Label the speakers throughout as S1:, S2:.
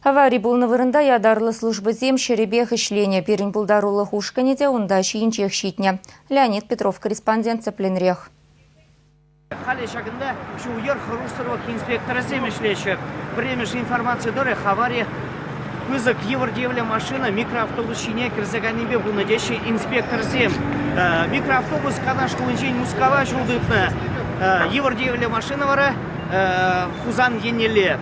S1: Авари пулнӑ вырӑнта ятарлӑ службӑсем ҫӗрӗпех ӗҫленӗ. Пирӗн пултарулӑх ушкӑнӗ те унта ҫийӗнчех ҫитнӗ. Леонид Петров корреспондент тӗплӗнрех.
S2: Халӗ ҫакӑнта ҫул-йӗр хӑрушсӑрлӑх инспекторӗсем ӗҫлеҫҫӗ. Пӗрремӗш информаци тӑрӑх авари пысӑк йывӑр тиевлӗ машина микроавтобус ҫине кӗрсе кайнипе пулнӑ теҫҫӗ инспекторсем. Микроавтобус Канаш хулинчен Мускава ҫул тытнӑ. Йывӑр тиевлӗ машина вара Хусан еннелле.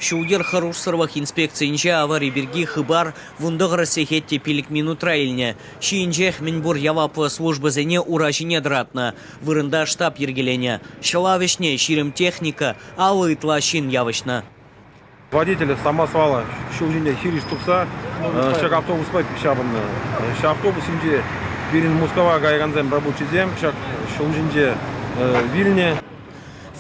S3: Ҫул-йӗр хӑрушсӑрлӑх инспекцийӗнче авари пирки хыпар 19 сехет те 5 минутра илнӗ. Ҫийӗнчех мӗнпур яваплӑ службӑсене ура ҫине тӑратнӑ. Вырӑнта штаб йӗркеленӗ. Ҫӑлав ӗҫне 20 техника, 50 ытла ҫын явӑҫнӑ.
S4: Водитель самосвала ҫул ҫине хирӗҫ тухса ҫак автобуспа ҫапӑннӑ. Ҫак автобус ҫинче пирӗн Мускава каякансем, рабочисем ҫак ҫул ҫинче вилнӗ.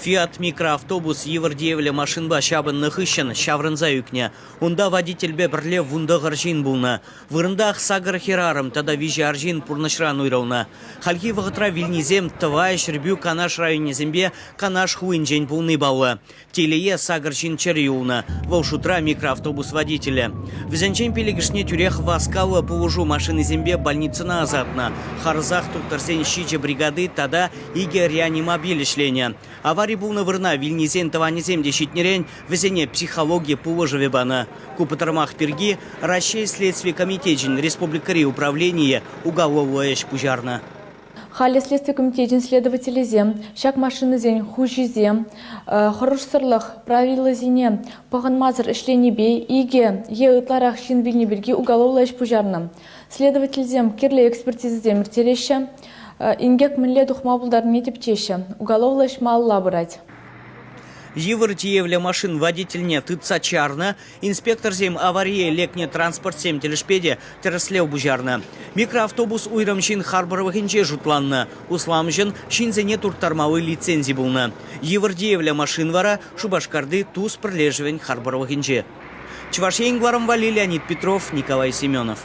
S3: «Фиат» микроавтобус йывӑр тиевлӗ машинпа ҫапӑннӑ хыҫҫӑн ҫаврӑнса ӳкнӗ. Унта водительпе пӗрле 19 ҫын пулнӑ. Вырӑнтах сакӑр хӗрарӑм тата виҫӗ арҫын пурнӑҫран уйрӑлнӑ. Хальхи вӑхӑтра вилнисем Тӑвай, Ҫӗрпӳ, Канаш районӗсемпе Канаш хулинчен пулни паллӑ. Телее, сакӑр ҫын чӗрӗ юлнӑ. Вӑл шутра микроавтобус водителӗ. Вӗсенчен пилӗкӗшне тӳрех васкавлӑ пулӑшу машинисемпе больницӑна ӑсатнӑ. Харӑсах тухтӑрсен ҫичӗ бригади тата икӗ реанимобиль ӗҫленӗ. Авари пулнӑ вырӑна вилнисен тӑванӗсем те ҫитнӗрен вӗсене психологи пулӑшӑвӗ панӑ. Ку пӑтӑрмах пирки Раҫҫей Следстви комитечӗн республикӑри управленийӗ уголовлӑ ӗҫ пуҫарнӑ.
S5: Халӗ Следстви комитечӗн следователӗсем ҫак машинӑсен хуҫисем хӑрушсӑрлӑх правилисене пӑхӑнмасӑр ӗҫленипе икӗ е ытларах ҫын вилни пирки уголовлӑ ӗҫ пуҫарнӑ. Следовательсем кирлӗ экспертизӑсем ирттереҫҫӗ, инкек мӗнле тухма пултарнине тӗпчеҫҫӗ. Уголовлӑ ӗҫ малалла пырать.
S3: Йывӑр тиевлӗ машин водительне тытса чарнӑ, инспекторсем аварие лекнӗ транспортсем тӗлӗшпе те тӗрӗслев пуҫарнӑ. Микроавтобус уйрӑм ҫын харпӑрлӑхӗнче шутланнӑ. Усламҫӑн ҫынсене турттармалли лицензи пулнӑ. Йывӑр тиевлӗ машин вара Шупашкарти Тус пӗрлешӗвӗн харпӑрлӑхӗнче. Чӑваш Ен кӑларӑм валли Леонид Петров, Николай Семенов.